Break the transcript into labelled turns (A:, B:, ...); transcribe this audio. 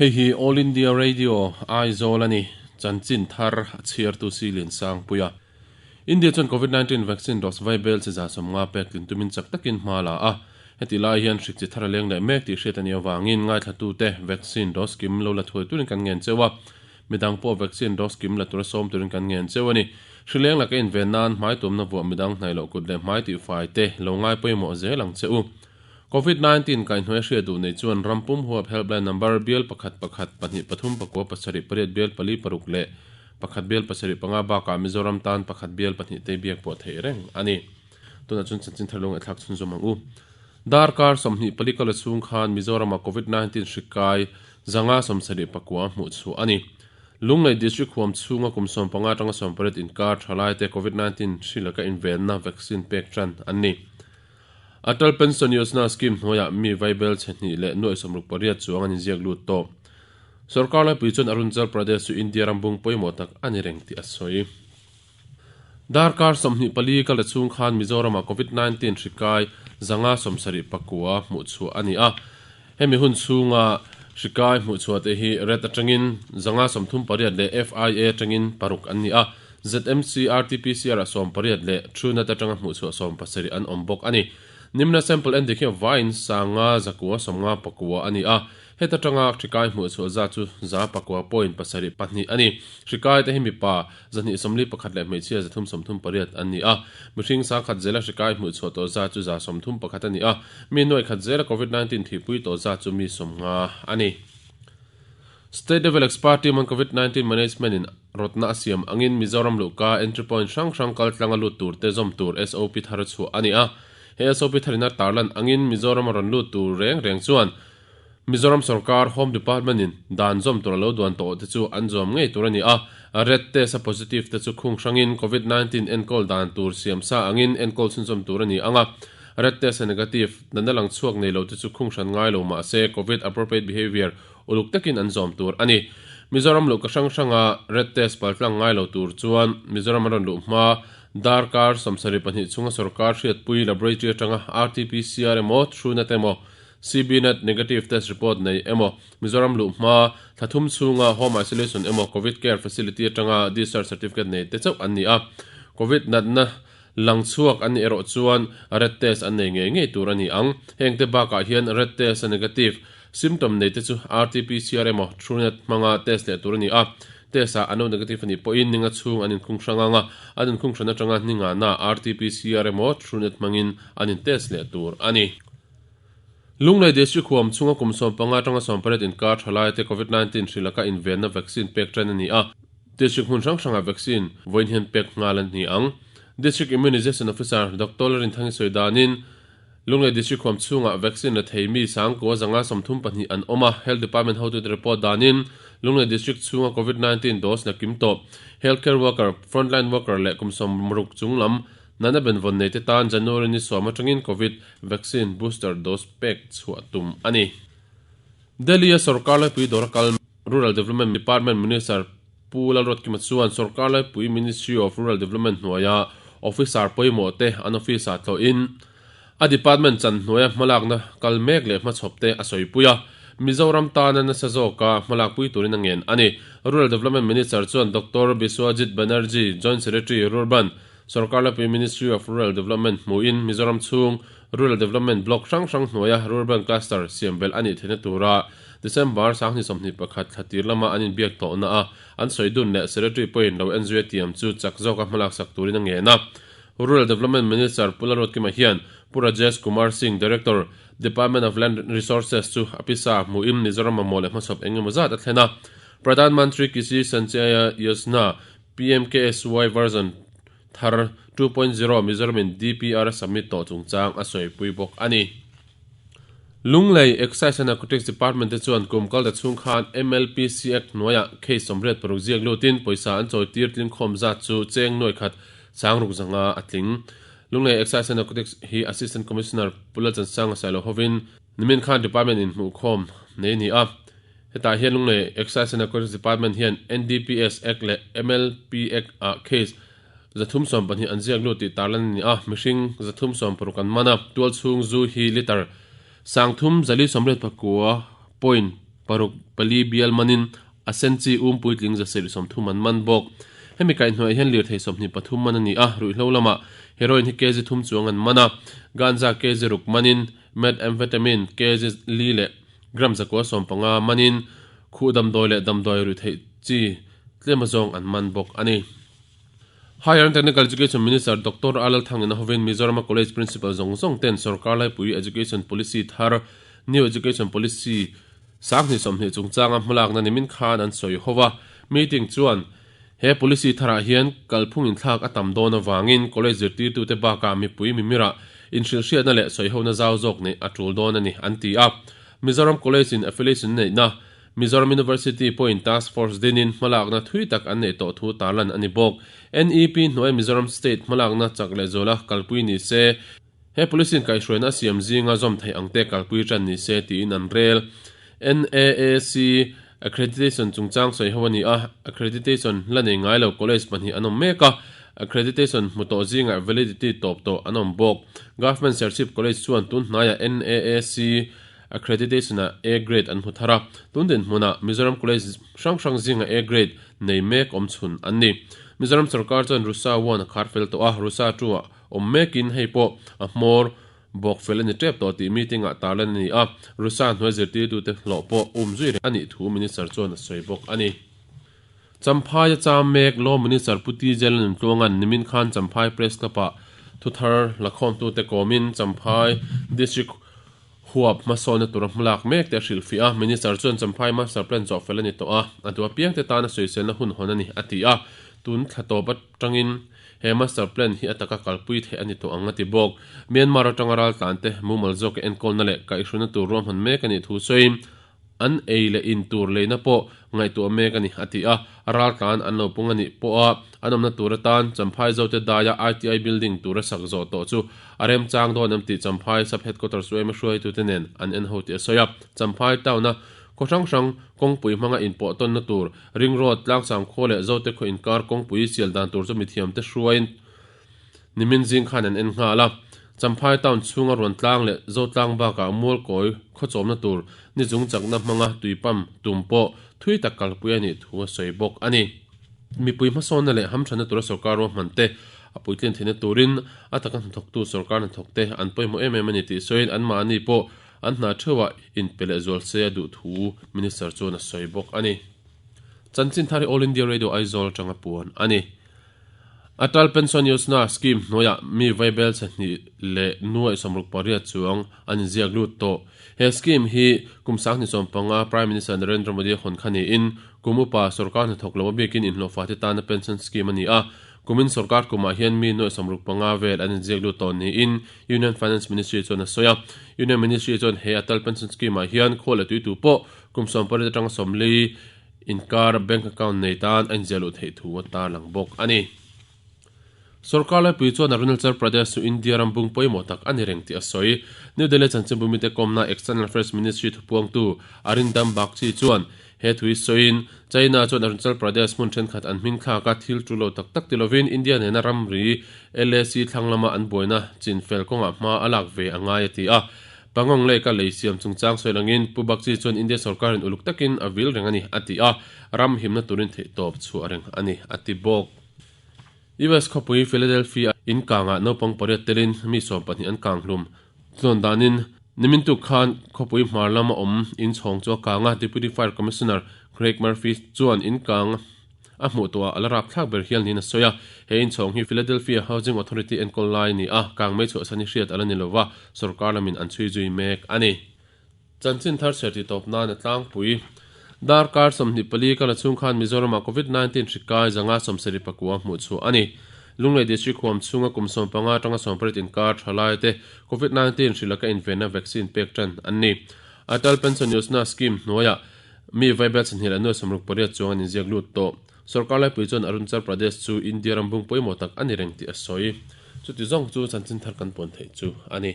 A: Hei hi All India Radio, Aizawl a ni. Chanchin thar a chhiartu Silian Sangpuia. India chuan Covid 19 vaccine dose vai bel chi 150 pek tlin tumin chak takin hma la a. Heti lai hian hrik chi thar a leng leh mek tih hriat a nih avangin ngaithlatute vaccine dose kim lo la thuai turin kan ngen cheu a. Midang pawh vaccine dose kim la tura sawm turin kan ngen cheu a ni. Hrileng laka inven nan hmai tumna vuah midang hnaih loh kut leh hmai tihfai te lo ngai pawimawh zel ang che u. Covid 19 kaihhnuai a hriat duh nei chuan ram pum huap helpline number bial pakhat pakhat pahnih pathum pakua pasarih pariat bial pali paruk leh pakhat bial pasarih panga bakah Mizoram tan pakhat bial pahnih te biak pawh theih reng a ni. Tunah chuan chanchin thar lo ngaihthlak chhunzawm ang u. Darkar 24 kal a chhung khan Mizorama Covid 19 hri kai 179 hmuh chhuah a ni. Lunglei District huam chhunga kum 15 atanga 18 inkar thalaite Covid 19 hri laka invenna vaccine pek tan an ni. Atal Pension Yojana scheme hnuaiah mi vaibel chhe hnih leh nuaih sawmruk pariat chuang an inziak lut tawh. Sorkar laipui chuan Arunachal Pradesh chu India ram bung pawimawh tak a ni reng tih a sawi. Darkar 24 kal ta chhung khan Mizoramah Covid 19 hri kai 579 hmuh chhuah a ni a. Hemi hun chhunga hri kai hmuh chhuah te hi red atangin 138 leh FIA atangin paruk an ni a. ZMC RTPCR ah 18 leh Truenat atanga hmuh chhuah 17 an awm bawk a ni. Nimna sample endik hi vaiin sanga zakua sawmnga pakua a ni a. Heta tanga hri kai hmuh chhuah zat chu za pakua point pasarih pahnih a ni. Hri kai te hi mipa 241 leh hmeichhia 338 an ni a. Mihring sangkhat zela hri kai hmuh chhuah tawh zat chu 31 a ni a. Mi nuaih khat zela Covid 19 thihpui tawh zat chu mi 50 a ni. State Level Expert Team on Covid 19 Management in rawtna a siam angin Mizoram luhka entry point hrang hrang kal tlanga lut tur te zawm tur SOP thar chhuah a ni a. He SOP tharina tarlan angin Mizoram a rawn lut tur reng reng chuan Mizoram sorkar Home Department in dan zawm tur a lo duan tawh te chu an zawm ngei tur a ni a. Red test a positive te chu khung hrangin Covid 19 enkawl dan tur siam sa angin enkawl chhunzawm tur a ni ang a. Red test a negative natna lang chhuak nei lo te chu khung hran ngai lo mahse Covid appropriate behaviour uluk takin an zawm tur a ni. Mizoram luhka hrang hranga red test paltlang ngai lo tur chuan Mizoram an rawn luh hma darkar 72 chhunga sorkar hriatpui laboratory atanga RTPCR emaw Truenat emaw CBNet negative test report nei emaw Mizoram luh hma thla thum chhunga home isolation emaw Covid care facility atanga discharge certificate nei te chauh an ni a. Covid natna lang chhuak an nih erawh chuan red test an nei ngei ngei tur a ni ang. Heng te bakah hian red test a negative symptom nei te chu RTPCR emaw Truenat hmanga test leh tur a ni a. Test ah an lo negative a nih pawhin ninga chhung an inkhung hrang ang a, an inkhung hran atanga ninga na RTPCR emaw Truenat hmangin an in test leh tur a ni. Lunglei District huam chhunga kum 15 atanga 18 inkar tha laite Covid 19 hri laka invenna vaccine pek tan a ni a. District hmun hrang hrangah vaccine vawiin hian pek nghal a ni ang. District Immunisation Officer Doctor Lalrinthangi sawi danin Lunglei District huam chhungah vaccine la thei mi sangkua zanga 32 an awm a. Health Department hotute report danin Lunglei District chhunga Covid 19 dose la kim tawh healthcare worker, frontline worker leh kum 60 chung lam Nana benvawn nei te tan January ni sawm atangin Covid vaccine booster dose pek chhuah tum a ni. Delhi-a sorkar laipui dawra kal Rural Development Department Minister Pu Lalruatkima chuan sorkar laipui Ministry of Rural Development hnuaia officer pawimawh te an office-ah tlawhin a department chan hnuaia hmalakna kal mek leh hmachhawp te a sawipui a. Mizoram tana nasa zawka hmalakpui turin a ngen a ni. Rural Development Minister chuan Doctor Biswajit Banerjee, Joint Secretary, Rurban, Sorkar Laipui Ministry of Rural Development hmuhin Mizoram chhung Rural Development Block hrang hrang hnuaia Rurban Cluster siam belh a nih theihna tura December 2021 thla tir lama an inbiak tawhna a an sawi dun leh Secretary pawhin lo en zui a tiam chu chak zawka hmalak sak turin a ngen a. Rural Development Minister Pu Lalruatkima hian Pu Rajesh Kumar Singh, Director, Department of Land Resources chu a pisa hmuhin Mizoram mamawh leh hmasawp eng emaw zat a thlen a. Pradhan Mantri Kisi Sanchaya Yojana, PMKSY version thar 2.0 Mizoram in DPR a submit tawh chungchang a sawipui bawk a ni. Lunglei Excise and Narcotics Department te chuan kum kal ta chhung khan MLPC Act hnuaiah case 86 ziak lutin pawisa an chawi tir tling khawm zat chu cheng nuai khat sang ruk zanga a tling. Lunglei Excise and Narcotics hi Assistant Commissioner Pu Lalchansanga Sailo hovin nimin khan department in hmuhkhawm nei a ni a. Hetah hian Lunglei Excise and Narcotics Department hian NDPS Act leh MLP Act ah case 312 an ziak lut tih tarlan a ni a, mihring 360 an man a, tual chhung zu hi litre 3,389 point Paruk, pali bial manin a sen chi um puitling 730 an man bawk. Hemi kaihhnuaiah hian lirthei 23 man a ni a, ruihhlo lamah heroin hi kg thum chuang an man a, ganja kg ruk manin methamphetamine kg li leh gram 115 manin khuh damdawi leh damdawi ruihtheih chi tlem azawng an man bawk a ni. Higher and Technical Education Minister Doctor A Lalthangin a hovin Mizorama College Principal zawng zawng ten sorkar laipui Education Policy thar New Education Policy 2020 chungchanga hmalakna nimin khan an sawi ho a. Meeting chuan he policy tharah hian kalphung inthlak a tam dawn avangin college zirtirtute bakah mipui mimirah inhrilhhriatna leh sawihona zau zawk neih a tul dawn a ni an ti a. Mizoram College in affiliation neihna Mizoram University pawhin Task Force dinin hmalakna thui tak an neih tawh thu tarlan a ni bawk. NEP hnuai Mizoram State hmalakna chak leh zuala kalpui ni se, he policy in kaihhruaina a siam zinga zawm theih ang te kalpui tan ni se tiin an rel. NAAC Accreditation chungchang sawi ho a ni a, accreditation la nei ngai lo college pahnih an awm mek a, accreditation hmu tawh zingah validity tawp tawh an awm bawk. Government Serchhip College chuan tun hnaiah NAAC Accreditation-ah A grade an hmu thar a, tun dinhmunah Mizoram College hrang hrang zinga A grade nei mek awm chhun an ni. Mizoram sorkar chuan Rusa one a khar fel tawh a, Rusa two ah awm mekin hei pawh a hmawr bawk fel a ni tep tawh tih meeting-ah tarlan a ni a, Rusa hnuai zirtirtute hlawh pawh um zui reng a nih thu Minister chuan a sawi bawk a ni. Champhai a cham mek Law Minister Pu TJ Lalnuntluanga'n nimin khan Champhai Press Club-ah thuthar lakhawmtute kawmin Champhai District Huap hmasawnna tura hmalak mek te a hrilhfiah a, Minister chuan Champhai Master Plan zawh fel a ni tawh a, a duh apiang te tana sawiselna hun hawn a ni, a ti a. Tun thla tawp atangin he Master Plan hi a taka kalpui theih a ni tawh ang a ti bawk. Myanmar atanga raltlan te mumal zawka enkawlna leh kaihhruna tur ruahman mek a nih thu sawiin, An ei leh in tur leina pawh ngaihtuah mek a ni, a ti a. Raltlan an lo pung a nih pawha an awmna tur atan Champhai Zote daia ITI building tura sak zawh tawh chu a remchang dawn em tih Champhai Sub Headquarters yma hruaitute nen an en ho tih a sawi a. Champhai town-a khaw hrang hrang kawngpui hmanga inpawh tawnna tur Ring Road, Tlangsam khua leh Zote khaw inkar kawngpui sial dan tur chu mithiamte hruaiin Nimin zing khan an en nghal a, Champhai town chhunga ruan tlang leh Zotlang bakah Mualkawi khawchawmna tur ni chung chakna hmanga tui pump tum pawh thui tak kalpui a nih thu a sawi bawk a ni. Mipui hmasawnna leh hamthanna tura sorkar ruahman te a puitlin theihna turin a taka hnathawktu sorkar hnathawkte an pawimawh em em a ni tih sawiin anmahni pawh an hna theuhah inpe leh zual se a duh thu Minister chuan a sawi bawk a ni. Chanchin thar hi All India Radio Aizawl atanga puan a ni. Atal Pension Yojana scheme hnuaiah mi vaibel chhe hnih leh nuaih sawmruk pariat chuang an inziak lut tawh. He scheme hi kum 2015 Prime Minister Narendra Modi a hawn kha niin kum upa sorkar hnathawk lo a biakin inhlawhfa te tana pension scheme a ni a. Kumin sorkar kumah hian mi nuaih 65 vel an inziak lut tawh niin Union Finance Ministry chuan a sawi a. Union Ministry chuan he Atal Pension Scheme ah hian khaw leh tuitu pawh kum 18 atanga 40 Inkar bank account nei tan a inziah luh theih thu a tarlang bawk a ni. Sorkar laipui chuan Arunachal Pradesh chu India ram bung pawimawh tak a ni reng tih a sawi. New Delhi chanchinbu mite kawmna External Affairs Ministry thupuangtu Arindam Bagchi chuan he thu hi sawiin, China chuan Arunachal Pradesh hmun thenkhat an hming thlak a, thil tul lo tak tak ti lovin India nena ramri LAC thlang lama an buaina chinfel kawngah hma a lak ve a ngai a ti a. Pangong Lake a lei siam chungchang sawi langin Pu Bagchi chuan India sorkarin uluk takin a vil reng a ni, a ti a, ram himna turin theihtawp chhuah reng a ni, a ti bawk. US khawpui Philadelphia in kangah naupang pariat telin mi 12 an kang hlum. Tlawn danin nimin tuk khan khawpui hmar lama awm in chhawng chu a kang a, Deputy Fire Commissioner Craig Murphy chuan in kang A hmuh tawhah a la rap thlak ber hial niin a sawi a. He inchhawng hi Philadelphia Housing Authority enkawl lai a ni a, kang mei chhuahsan hi hriat a la ni lo va, sorkar lamin an chhui zui mek a ni. Chanchin thar chhiar tih tawp nan a tlangpui. Darkar 24 kal a chhung khan Mizoramah Covid 19 hri kai 179 hmuh chhuah a ni. Lunglei District huam chhunga kum 15 atanga 18 inkar tha lai te Covid 19 hri laka invenna vaccine pek tan an ni. Atal Pension Yojana scheme hnuaiah Mi vaibel chhnih leh nuai 68 chuang an inziak lut tawh. Sorkar laipui chuan Arunachal Pradesh chu India ram bung pawimawh tak a ni reng tih a sawi. Chuti zawng chu chanchin thar kan puan theih chu a ni.